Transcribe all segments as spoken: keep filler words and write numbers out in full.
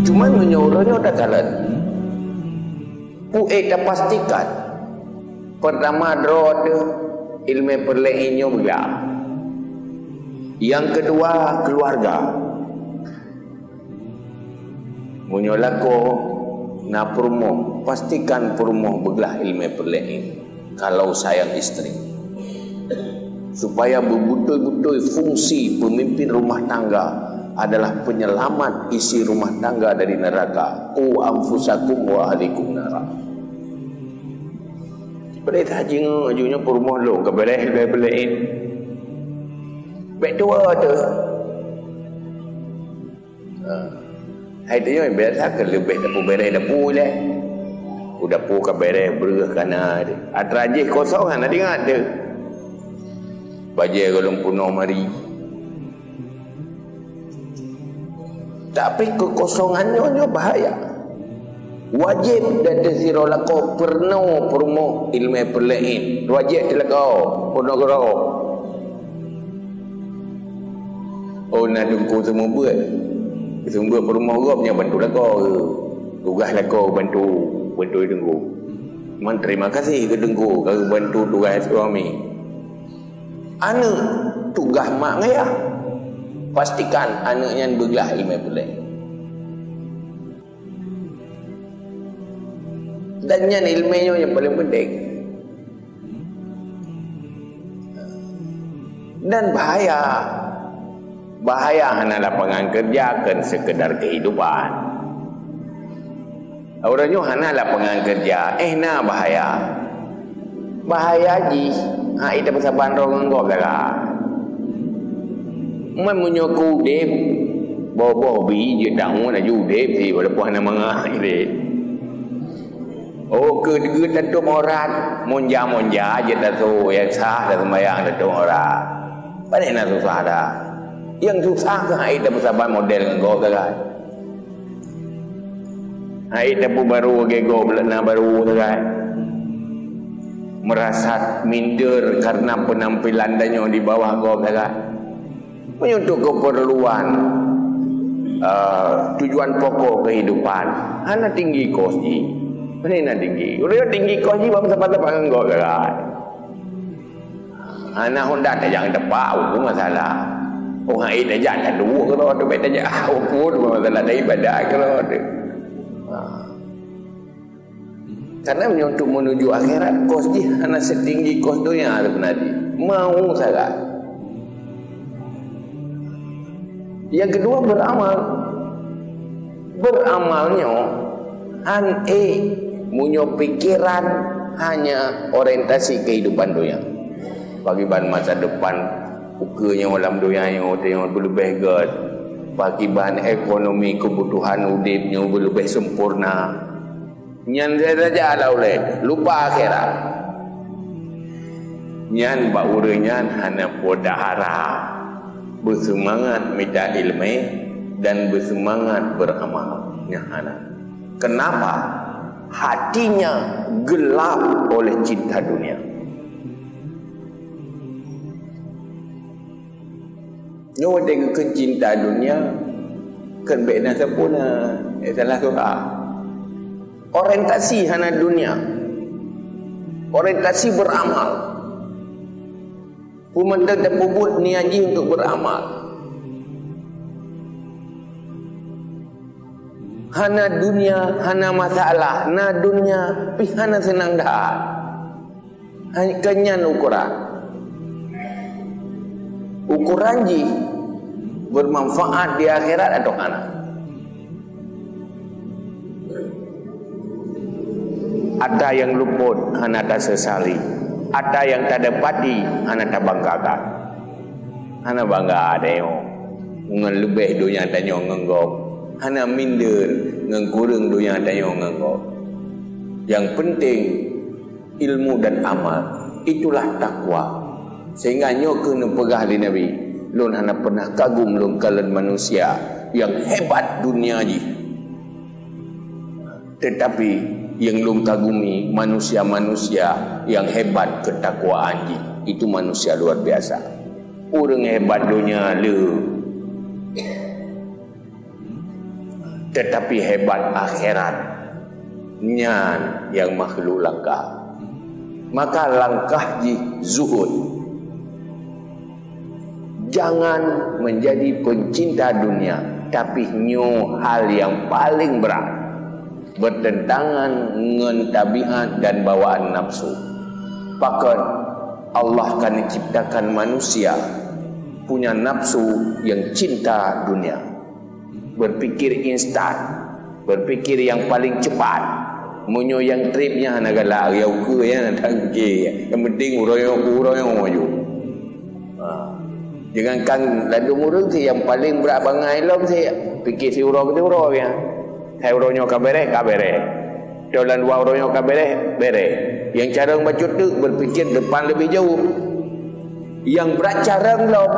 Cuma meunyoe uroe nyoe takalon, peue tapastikan. Pertama, droe teuh ileumèe peureulèe nyoe beuglah. Yang kedua, keluarga. Meunyoe lakoe na peurumoh, pastikan peurumoh beuglah ileumèe peureulèe, kalau sayang istri. Supaya beutôi-beutôi fungsi pemimpin rumah tangga adalah penyelamat isi rumah tangga dari neraka. Qu anfusakum wa ahlikum nara. Boleh tak jingok aju nyoe peurumoh lôn ka beres, beres, beres. Bèk tuwo teuh. Ha. Hai tu nyoe biasa ke leubeh dapur beres dapur ilèe. Ku dapur ka beres, breueh ka na. Atra jih kosong hana ingat teuh. Bajèe gohlom peunoh mari. Tapi kekosongan nyoe, nyoe bahaya. Wajéb di ateueh sidroe lakoe peurumoh, peurumoh ileumèe peureulèe. Wajéb teuh lakoe peurumoh. Oh, na teungku seumeubeuet. Seumeubeuet peurumoh gob nyan bantu lakoe. Tugaih lakoe bantu, bantu teungku. Man terima kasih keu teungku ka geubantu tugaih suami. Aneuk tugaih mak ngon ayah. Pastikan aneuk nyan beuglah ileumèe peureulèe. Dan nyan ileumèe nyoe nyang paleng penting. Dan bahaya. Bahaya hana lapangan kerja kon sekedar kehidupan. Uroe nyoe hana lapangan kerja, eh, na bahaya. Bahaya jih, hai tapeusaban droe ngon gob dara. Man meunyoe keu udép, boh-boh bi jeuet tanggong laju udép si, walaupun hana mangat jih. Oh, keu geutantom aurat, monja-monja jeuet taso, nyang sah lam seumayang tantom aurat. Pane na susah dah. Nyang susah keuh hai tapeusaban model ngon gob dara. Hai tapeubarô lagèe gob na barô sagai. Meurasa minder karena peunampilan tanyoe di bawah gob sagai. Meunyoe untuk keperluan, eh, tujuan pokok kehidupan, hana tinggi kos jih. Hana tinggi. Ureueng tinggi kos jih bak meusapat-sapat ngon gob sagai. Hana honda tajak teumpat, oh, masalah. Oh, hai tajak taduek keudroe teuh, bèk tajak, oh, pun masalah dari ibadat keudroe teuh. Ha. Karena meunyoe untuk menuju akhirat, kos jih hana setinggi kos donya teuh peunaji. Mau sagai. Yang kedua, beramal. Beramal nyoe han ék meunyoe pikeran hanya orientasi kehidupan donya. Pakriban masa depan ukeue nyoe lam donya nyoe, tanyoe beuleubeh gèt. Pakriban ekonomi keubutuhan udép nyoe beuleubeh sempurna. Nyan saja lah ulèe, lupa akhirat. Nyan bak ureueng nyan hana peue harap. Beuseumangat mita ileumèe dan beuseumangat beuramal. Nyan hana. Kenapa? Hatinya gelap oleh cinta dunia. Nyoe watèe geukheun cinta dunia, kheun bèk na sapeue na, eh, salah surah. Orientasi hana dunia. Orientasi beuramal. Peue mantong tapeubuet niat jih untuk beuramal. Hana dunia, hana masalah, na dunia, pih hana seunang that. Hai, keu nyan ukoran. Ukoran jih bermanfaat di akhirat atau hana. Ata nyang luput hana tasesali, ata nyang tadapati hana tabanggakan. Hana bangga tanyoe ngon leubeh donya tanyoe ngon gob, hana minder ngon kureueng donya tanyoe ngon gob. Nyang penting, ilmu dan amal, itulah takwa. Sehingga nyoe keuh neupeugah lé Nabi, "Lôn hana pernah kagum lôn kalon manusia nyang hebat dunia jih. Tetapi nyang lôn kagumi manusia-manusia nyang hebat keutakwaan jih." Itu manusia luar biasa. Ureueng hebat donya le. Tetapi hebat akhirat, nyan nyang makhluk langka. Maka langkah jih zuhud. Jangan menjadi pencinta dunia, tapi nyoe hal nyang paleng brat, bertentangan ngon tabiat dan bawaan nafsu. Pakon Allah ka ciptakan manusia punya nafsu nyang cinta dunia, berpikir instan, berpikir nyang paleng cepat. Meunyoe nyang treb nyan hana galak, ya ukeue nyan hana tangke. Nyang penting uroe nyoe, uroe nyoe maju. Ha. Jangankan ladum ureueng sih, nyang paleng brat bangai lom sih, pikir siuroe keu siuroe nyan. Hai uroe nyoe ka beres, ka beres. Toh lam dua uroe nyoe ka beres, beres. Nyang carông bacut teuk berpikir depan lebih jauh. Nyang brat carông lom,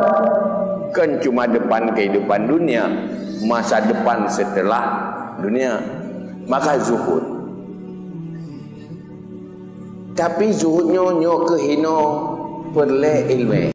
kon cuma depan kehidupan dunia, masa depan setelah dunia. Maka zuhud. Tapi zuhud nyoe, nyoe keuh hinoe peureulée ileumé.